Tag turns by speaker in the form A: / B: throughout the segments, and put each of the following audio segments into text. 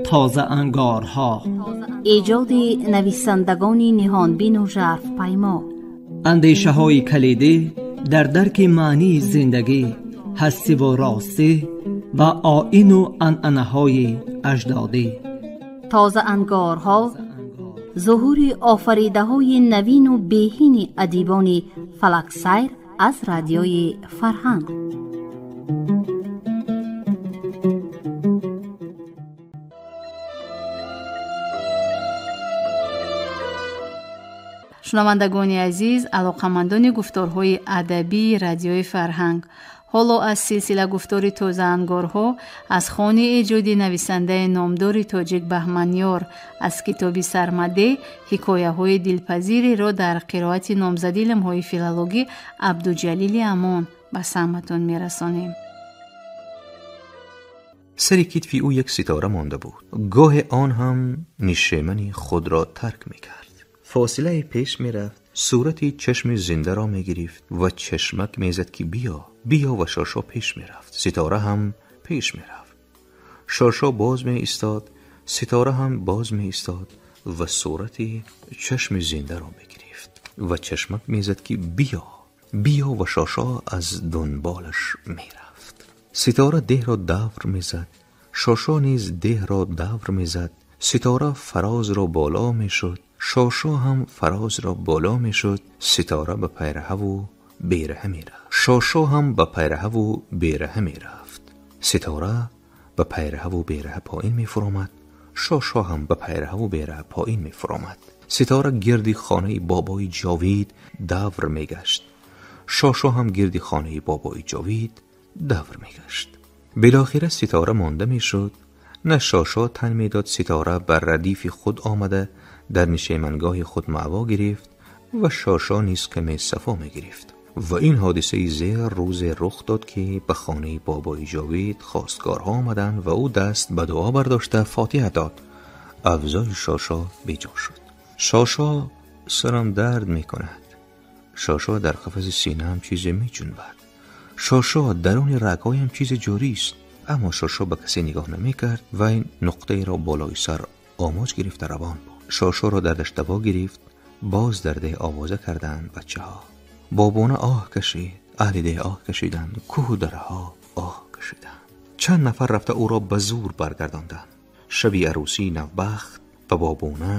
A: Тозаангорҳо,
B: эҷоди нависандагони ниҳонбину жарфпаймо,
A: андешаҳои калидӣ дар дарки маънии зиндагӣ, ҳастиву ростӣ ва оину анъанаҳои аҷдодӣ.
B: Тозаангорҳо зуҳури офаридаҳои навину беҳини адибони фалаксайр аз Радиои Фарҳанг.
C: Шунавандагони азиз, алоқамандони гуфторҳои адабии Радиои Фарҳанг, ҳоло аз силсила гуфтори тозаангорҳо аз хони эҷоди нависандаи номдори тоҷик Баҳманёр аз китоби Сармаде ҳикояҳои дилпазиреро дар қироати номзади илмҳои филологӣ Абдуҷалили Амон ба самъатон мерасонем.
D: Сари китфи ӯ як ситора монда буд. Гоҳе он ҳам нишемани худро тарк мекард. Фосилае пеш мерафт, сурати чашми зиндаро мегирифт ва чашмак мезад, ки биё, биё, ва Шошо пеш мерафт. Ситора ҳам пеш мерафт. Шошо боз меистод, ситора ҳам боз меистод ва сурати чашми зиндаро мегирифт ва чашмак мезад, ки биё, биё, ва Шошо аз дунболаш мерафт. Ситора деҳро давр мезад, Шошо низ деҳро давр мезад. Ситора фарозро боло мешуд, Шошо ҳам фарозро боло мешуд. Ситора ба пайраҳаву бераҳа мерафт, Шошо ҳам ба пайраҳаву бераҳа мерафт. Ситора ба пайраҳаву бераҳа поин мефуромад, Шошо ҳам ба пайраҳаву бераҳа поин мефуромад. Ситора гирди хонаи бобои Ҷовид давр мегашт, Шошо ҳам гирди хонаи бобои Ҷовид давр мегашт. Билохира ситора монда мешуд. На Шошо тан медод. Ситора ба радифи худ омада дар нишемангоҳи худ маъво гирифт ва Шошо низ каме сафо мегирифт. Ва ин ҳодисаи зер рӯзе рух дод, ки ба хонаи бобои Ҷовид хостгорҳо омаданд ва ӯ даст ба дуо бардошта фотиҳа дод. Авзои Шошо беҷо шуд. Шошо, сарам дард мекунад. Шошо, дар қафаси синаам чизе меҷунбад. Шошо, даруни рагҳоям чизе ҷорист. Аммо Шошо ба касе нигоҳ намекард ва ин нуқтаеро болои сар омоҷ гирифта равон буд. Шошоро дардаш даво гирифт. Боз дар деҳ овоза карданд бачаҳо. Бобона оҳ кашид, аҳли деҳ оҳ кашиданд, кӯҳу дараҳо оҳ кашиданд. Чанд нафар рафта ӯро ба зур баргардонданд. Шаби арӯсии навбахт ба бобона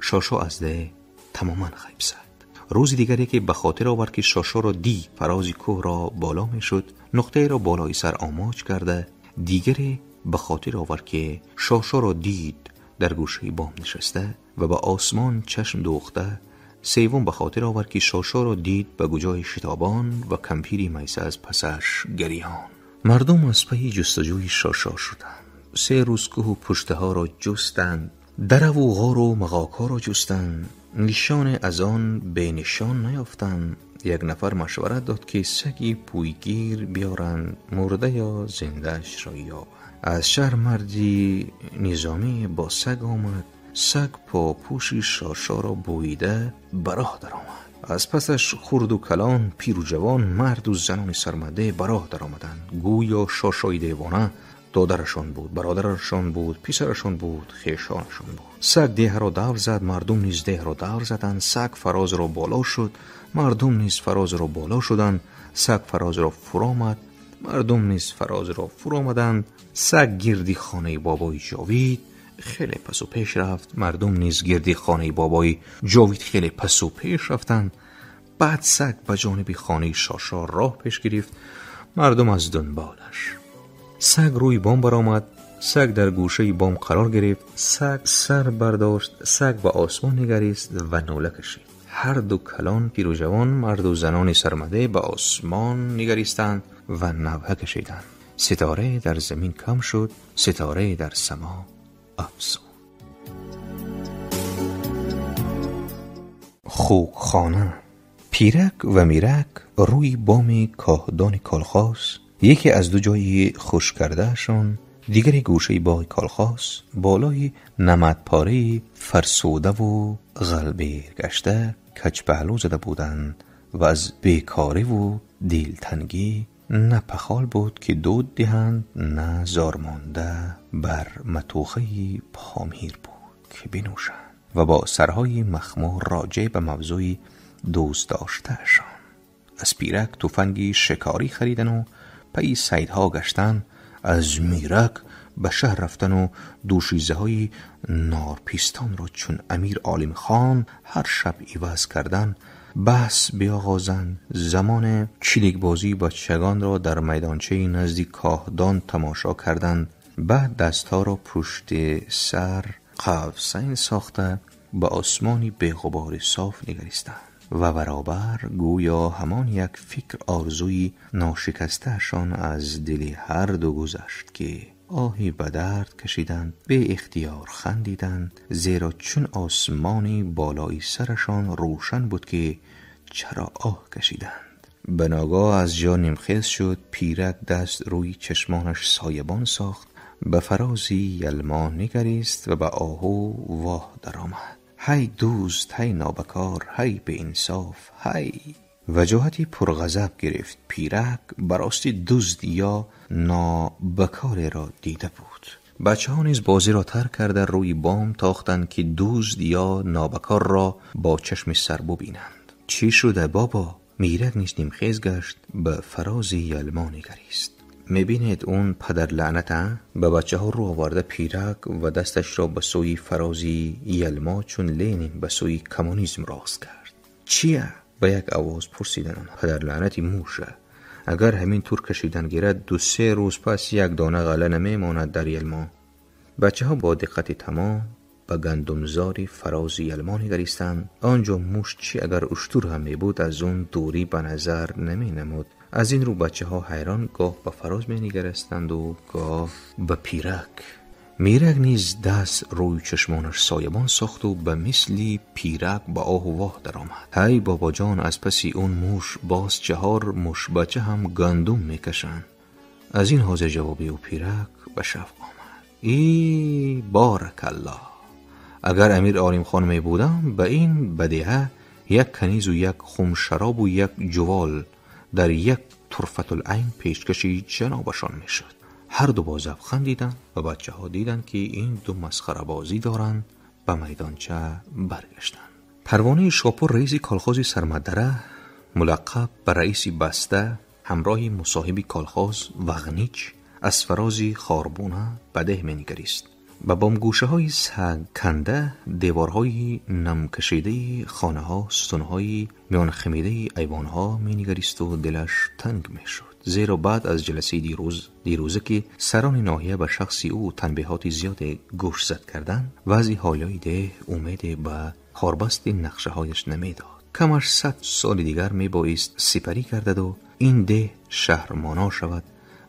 D: Шошо аз деҳ тамоман ғайб зад. Рӯзи дигар яке ба хотир овард, ки Шошоро дид фарози кӯҳро боло мешуд, нуқтаеро болои сар омоҷ карда. Дигаре ба хотир овард, ки Шошоро дид дар гӯшаи бом нишаста ва ба осмон чашм дӯхта. Севум ба хотир овард, ки Шошоро дид ба гуҷои шитобон ва кампири майса аз пасаш гириён. Мардум аз пайи ҷустуҷӯи Шошо шуданд. 3 рӯз кӯҳу пуштаҳоро ҷустанд, дараву ғору мағокҳоро ҷустанд. Нишоне аз он бенишон наёфтанд. Як нафар машварат дод, ки саги пӯйгир биёранд, мурда ё зиндаашро ёбанд. Аз шаҳр марди низомӣ бо саг омад. Саг попӯши Шошоро бӯида ба роҳ даромад. Аз пасаш хурду калон, пиру ҷавон, марду занони сармаде ба роҳ даромаданд. Гӯё Шошои девона додарашон буд, бародарашон буд, писарашон буд, хешонашон буд. Саг деҳро давр зад, мардум низ деҳро давр заданд. Саг фарозро боло шуд, мардум низ фарозро боло шуданд. Саг фарозро фуромад, мардум низ фарозро фуромаданд. Саг гирди хонаи бобои Ҷовид хеле пасу пеш рафт, мардум низ гирди хонаи бобои Ҷовид хеле пасу пеш рафтанд. Баъд саг ба ҷониби хонаи Шошо роҳ пеш гирифт, мардум аз дунболаш. Саг рӯи бом баромад, саг дар гӯшаи бом қарор гирифт, саг сар бардошт, саг ба осмон нигарист ва нола кашид. Ҳар ду калон, пиру ҷавон, марду занони сармаде ба осмон нигаристанд ва навҳа кашиданд. Ситорае дар замин кам шуд, ситорае дар само афзуд. Хукхона. Пирак ва Мирак рӯи боми коҳдони колхоз, яке аз ду ҷои хушк кардаашон, дигаре гӯшаи боғи колхоз, болои намадпораи фарсудаву ғалбер гашта каҷпаҳлӯ зада буданд ва аз бекориву дилтангӣ نه پخال بود که دود دهند، نه زارمانده بر متوخه پامیر بود که بنوشند و با سرهای مخمور راجع به موضوع دوست داشته‌شان. از پیرک تفنگی شکاری خریدن و پی صیدها گشتن، از میرک به شهر رفتن و دوشیزه های نارپیستان را چون امیر عالم خان هر شب عوض کردن، بحث بیاغازند، زمان چلیک بازی بچگان را در میدانچه نزدیک کاهدان تماشا کردند، بعد دستها را پشت سر قوسین ساخته به آسمانی بی‌غبار صاف نگریستند و برابر گویا همان یک فکر آرزوی ناشکسته‌شان از دل هر دو گذشت که آهی به درد کشیدند، به اختیار خندیدند، زیرا چون آسمانی بالای سرشان روشن بود که چرا آه کشیدند. به ناگاه از جا نیمخیز شد. پیرک دست روی چشمانش سایبان ساخت، به فرازی یلما نگریست و به آهو واه درآمد. هی دوست، هی نابکار، هی به انصاف، هی. وجاهتی پرغضب گرفت. پیرک براستی دزد یا نابکار را دیده بود. بچه ها نیز بازی را ترک کرده روی بام تاختند که دزد یا نابکار را با چشم سر ببینند. چی شده بابا؟ میرک نیز نیمخیز گشت، به فراز یلما نگریست. میبینید اون پدر لعنت؟ به بچه ها رو آورده پیرک و دستش را به سوی فرازی یلما چون لنین به سوی کمونیسم راست کرد. چیه؟ به یک آواز پرسیدن آنها. پدر لعنتی موشه، اگر همین طور کشیدن گیرد 2-3 روز پس یک دانه غله نمیماند در یلما. بچه ها با دقت تمام به گندمزار فراز یلما نگریستند. آنجا موش چی اگر اشتر هم می بود از اون دوری به نظر نمی نمود. از این رو بچه ها حیران گاه به فراز می نگرستند و گاه به پیرک. میرک نیز دست روی چشمانش سایبان ساخت و به مثلی پیرک به آه و واه درآمد. هی بابا جان، از پسی اون موش باز 4 موش بچه هم گندم میکشند. از این حاضر جوابی و پیرک به شوق آمد. ای بارک الله، اگر امیر عالم خان می بودم به این بدیهه یک کنیز و یک خم شراب و یک جوال در یک طرفة العین پیشکش جنابشان میشد. هر دو با ذوق خندیدند و بچه ها دیدند که این دو مسخره بازی دارند. به میدانچه برگشتند. پروانه شاپور رئیس کالخاز سرمدره ملقب به رئیس بسته همراه مصاحب کالخاز وغنیچ از فراز خاربونه به ده می نگریست. به بامگوشه های سگ کنده، دیوارهای نم کشیده خانه ها، ستونهای میان خمیده ایوان ها می نگریست و دلش تنگ می شد. زیرا بعد از جلسه دیروزه که سران ناحیه به شخصی او تنبیهات زیاد گوش زد کردند، وضع حالای ده امید به خاربست نقشه هایش نمی داد. کمش 100 سال دیگر می بایست سپری کردد و این ده شهرمانا شود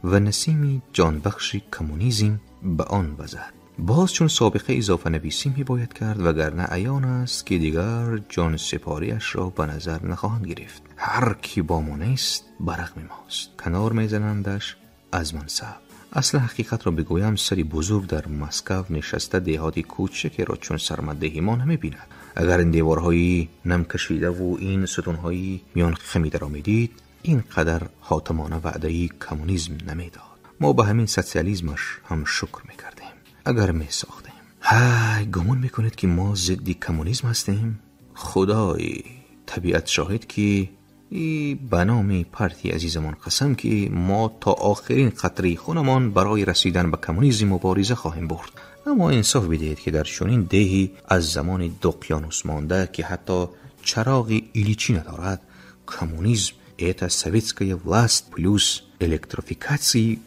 D: و نسیم جانبخش کمونیزم به آن وزد. باز چون سابقه اضافه نویسی می باید کرد، وگرنه عیان است که دیگر جان سپاریش را به نظر نخواهند گرفت. هر کی با ما نیست برق می ماست، کنار می زنندش از منصب. اصل حقیقت را بگویم، سری بزرگ در مسکو نشسته دیهات کوچکی را چون سرمدهی ما نمی بیند. اگر این دیوارهای نم کشیده و این ستونهای میان خمیده را می دید، اینقدر حاتمانه وعده کمونیسم نمی داد. ما به همین سوسیالیسمش هم شکر می کردیم اگر می ساختیم. های، گمان می کنید که ما ضد کمونیسم هستیم؟ خدای طبیعت شاهد که ای به نام پارتی عزیزمان قسم که ما تا آخرین قطره خونمان برای رسیدن به کمونیسم مبارزه خواهیم برد. اما انصاف بدهید که در چنین دهی از زمان دقیانوس مانده که حتی چراغ ایلیچی ندارد، کمونیسم это советская власть плюс электрификация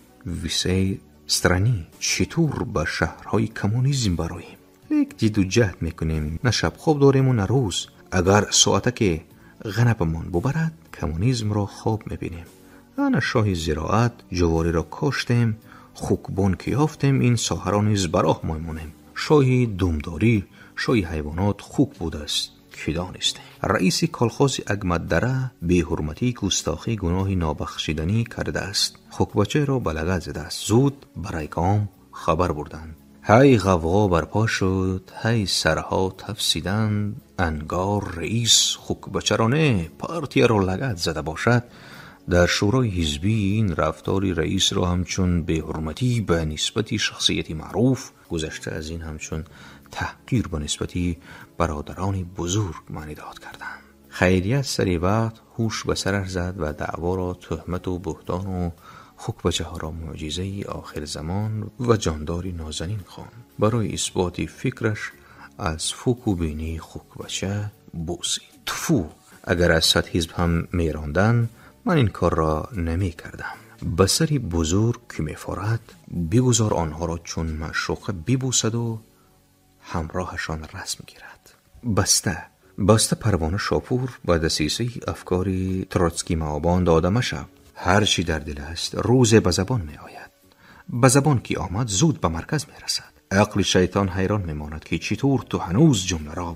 D: всей страны چطور به شهرهای کمونیسم براییم؟ یک جد و جهد میکنیم، نه شب خواب داریم و نه روز. اگر ساعته که غنبمان ببرد کمونیسم را خواب میبینیم. انا شاه زراعت جواری را کاشتیم، خوکبان که یافتیم این ساحه را نیز براه میمانیم. شاه دومداری، شاه حیوانات خوک بوده است که دانستیم. رئیس کالخاز اگمدره به حرمتی گستاخی گناه نابخشیدنی کرده است. خوکبچه را به لگد زده است. زود برای کام خبر بردند. هی غوغا برپا شد، هی سرها تفسیدند. انگار رئیس خوکبچه را نه پارتی را لگد زده باشد. Дар шӯрои ҳизбӣ ин рафтори раисро ҳамчун беҳурматӣ ба нисбати шахсияти маъруф, гузашта аз ин ҳамчун таҳқир ба нисбати бародарони бузург маънидод карданд. Хайрият сари вақт ҳуш ба сараш зад ва даъворо туҳмату буҳтону хукбачаҳоро мӯъҷизаи охирзамон ва ҷондори нозанин хонд. Барои исботи фикраш аз фуку бинии хукбача бӯсид. Туфу, агар аз 100 ҳизб ҳам меронданд, ман ин корро намекардам. Ба сари бузург ки мефорад, бигузор онҳоро чун маъшуқа бибӯсаду ҳамроҳашон расм гирад. Баста Парвона Шопур ба дасисаи афкори Троцкий маобон дода машав. Ҳар чӣ дар дил аст, рӯзе ба забон меояд. Ба забон ки омад, зуд ба марказ мерасад. Ақли шайтон ҳайрон мемонад, ки чӣ тур ту ҳанӯз ҷумларо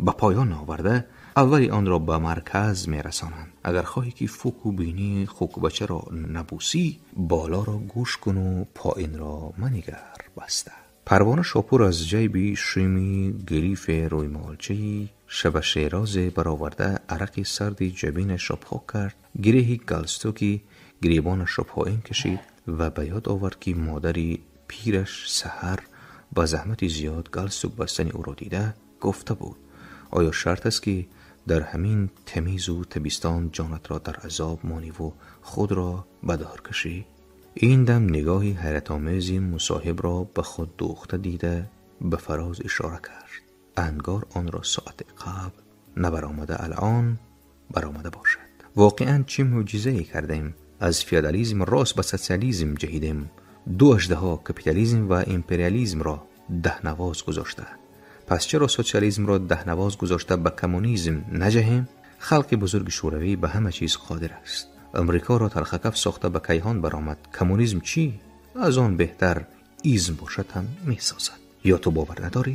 D: ба поён наоварда, аввали онро ба марказ мерасонанд. Агар хоҳӣ ки фуку бинии хукбачаро набӯсӣ, болоро гӯш куну поинро манигар. Баста Парвона Шопур аз ҷайби шими гирифе рӯймолчаи шабашерозе бароварда, арақи сарди ҷабинашро пок кард, гиреҳи галстуки гиребонашро поин кашид ва ба ёд овард, ки модари пираш саҳар ба заҳмати зиёд галстук бастани ӯро дида гуфта буд: оё шарт аст, ки дар ҳамин тамизу табистон ҷонатро дар азоб мониву худро ба дор кашӣ? Ин дам нигоҳи ҳайратомези мусоҳибро ба худ дӯхта дида, ба фароз ишора кард. Ангор онро соати қабл набаромада, алъон баромада бошад. Воқеан чӣ мӯъҷизае кардем? Аз феодализм рост ба социализм ҷаҳидем. Ду аждаҳо, капитализм ва империализмро даҳнавоз гузошта. Пас чаро социализмро даҳнавоз гузошта ба коммунизм наҷаҳем? Халқи бузурги шӯравӣ ба ҳама чиз қодир аст. Амрикоро талхакаф сохта ба кайҳон баромад. Коммунизм чӣ? Аз он беҳтар изм бошад ҳам месозад. Ё ту бовар надорӣ?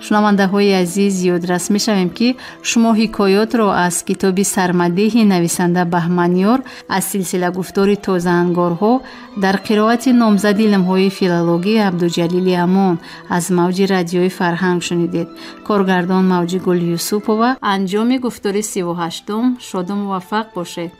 C: Шунавандаҳои азиз, ёдрас мешавем, ки шумо ҳикоётро аз китоби Сармадеҳи нависанда Баҳманёр аз силсила гуфтори Тозаангорҳо дар қироати номзади илмҳои филологӣ Абдуҷалили Амон аз мавҷи радиои Фарҳанг шунидед. Коргардон Мавҷигул Юсупова. Анҷоми гуфтори 38-ум. Шоду муваффақ бошед.